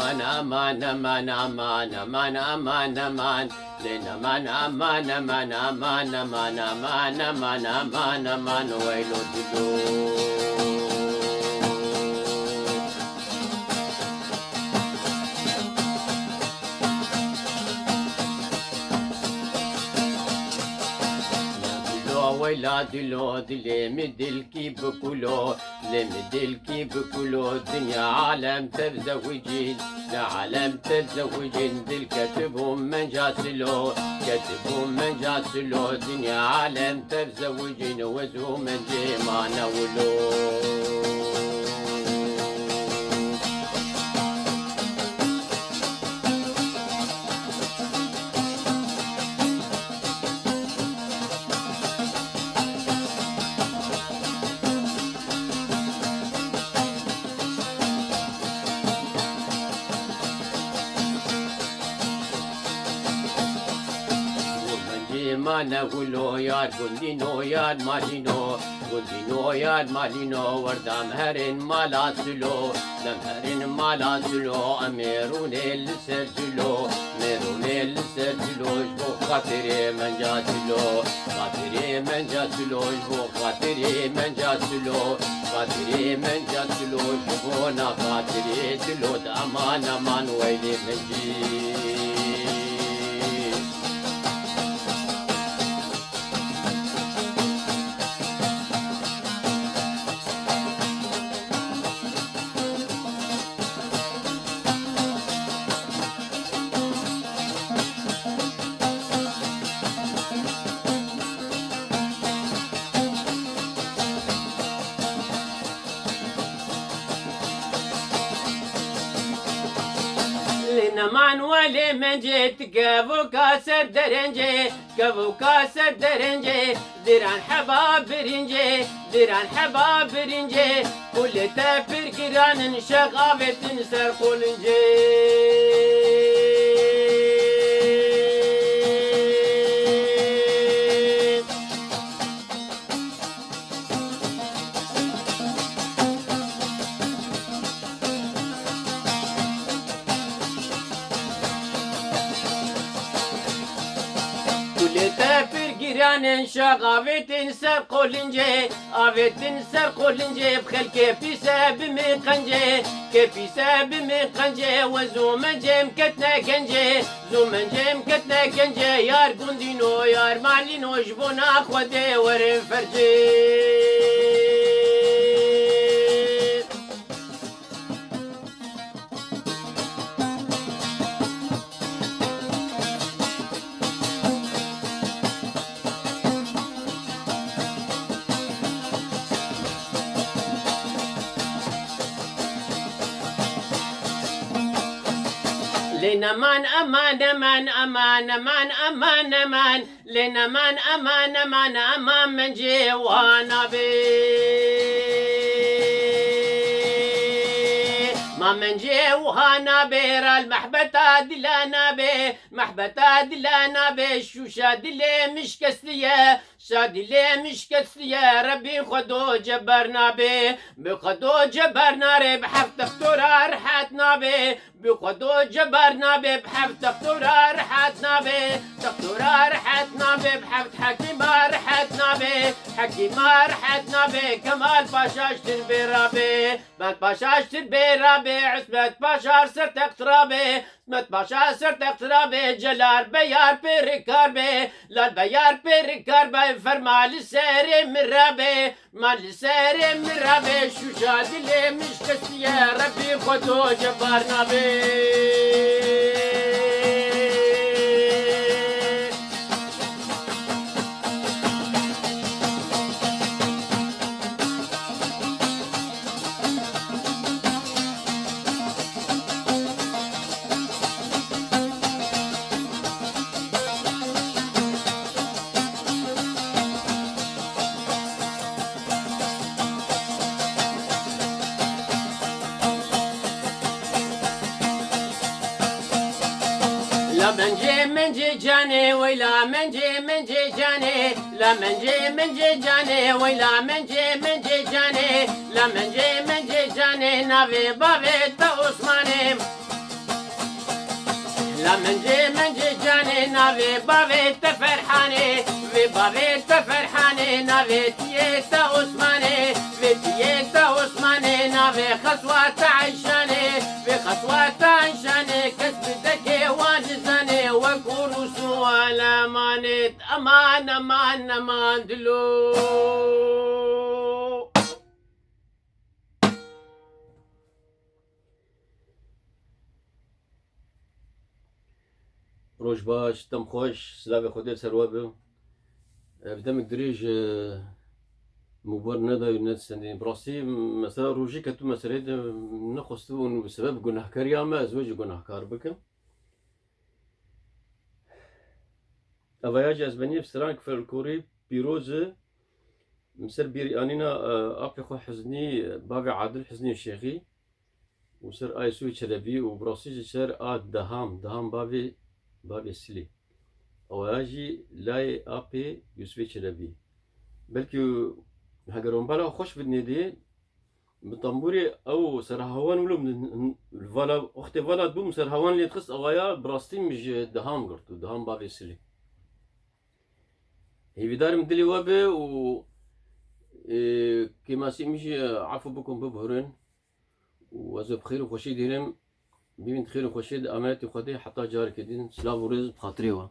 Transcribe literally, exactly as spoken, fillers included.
Aman, aman, aman, aman, aman, aman, aman. Lê neman, aman, aman, aman, aman, aman, aman, aman, aman, weylo dilo. Dilo, weyla dilo, dilê min dilkî bikulo. Lê min dilkî bikulo, dinya alem tev zewicîn, ne alem tev zewicîn, dil ketibû menca silo, ketibû menca silo, dinya alem tev zewicîn, wez û mencê mane wilo. Gundî mane wilo yar, gundîno yar malîno, gundîno yar malîno, werdam herin mala silo, dem herin mala silo, em ê rûnê li ser cilo, mêrûnê li ser cilo, ji bo xatirê menca cilo, xatirê menca cilo, ji bo xatirê menca cilo, xatirê menca cilo, ji bona xatirê cilo, de aman aman weylê min cî. Lê neman welê mencê, ti kevoka ser derencê, kevoka ser derencê, diran heba birincê, diran heba birincê, kulê te pir giran in, şex avêtin ser qolincê. Kulê te pir giran in, şex avêtin ser qolincê, avêtin ser qolincê, bi xelkê pîse bi min qencê, kê pîse bi min qencê, wez û mencê min ketine gencê, wez û mencê min ketine gencê, yar gundîno, yar malîno, ji bona Xwedê werin fercê. Lê neman, eman, eman, eman, eman, eman, eman. Lê neman, eman, eman, eman, mencê wiha nabe. Ma mencê wiha nabe, ral mehbeta dila nabe, mehbeta dila nabe, şûşa dilê min şikestiye, şa dilê min şikestiye, Rebbî Xwedo cebar nabe, bi Xwedo cebar nare, bi heft textora rehet nabe. Bi Xwedo cebar nabe, bi heft textora rehet nabe. Textora rehet nabe, bi heft hekîma rehet nabe. Hekîma rehet nabe, Kemal Paşa ji tir bê rabe. Kemal Paşa ji tir bê rabe, Ismet Paşa ser text rabe. Ismet Paşa ser text rabe, Celal Beyar pê rikar be. Lal Beyar pê rikar be, ferma li serê min rabe. Ma li serê min rabe, şûşa dilê min şikestiye, Rebbî Xwedo cebar nabe. La mencê, mencê canê, wey la mencê, mencê canê. La mencê, mencê canê, wey la mencê, mencê canê. La mencê, mencê canê, navê bavê te Osmanê. La mencê mencê canê navê bavê te Ferhanê, vê bavê te Ferhanê navê tiyê te Osmanê, vê tiyê te Osmanê navê xeswa te Eyşanê, vê xeswa te Eyşanê kes bi dekê wan nizanê wek Urus û Alemanê. Eman, eman, eman dilo. Roj baş, dem xweş, silavê Xwedê li ser we be. Ev demek dirêj, e, min bar nedaye û nedistendî. Bi rastî, mesela rojî ketim meseleyê de nexwestibû û bi sebeb gunehkariya me ez wê jî gunehkar bikim. Evaya jî ez benî strank folklorî pîroz e. Min ser bîr anîna, e, apê xwe Hiznî, bavê Adil Hiznî Şêxî û ser Aysoy Çelebî û bi rastî jî ser a Deham, Deham bavê, bavê Silê. Ewa jî layê apê Yusufê Çelebî. Belkî heger wan bala xweş bidinê dê, bi tambûrê ew serhawan wilo min vala, wextê vala dibû min serhawan lê dixist, ewaya bi rastî min ji Deham girt û Deham bavê Silê. Hêvîdarim dilê we be û, e, kêmasî min jî, e, efû bikin, biburin. Û ez ê bi xêr û xweşî dînim. Bibîn di xêr û xweşiyê de, emanetî Xwedê, heta carekê din. Silav û rêz bi xatirê we.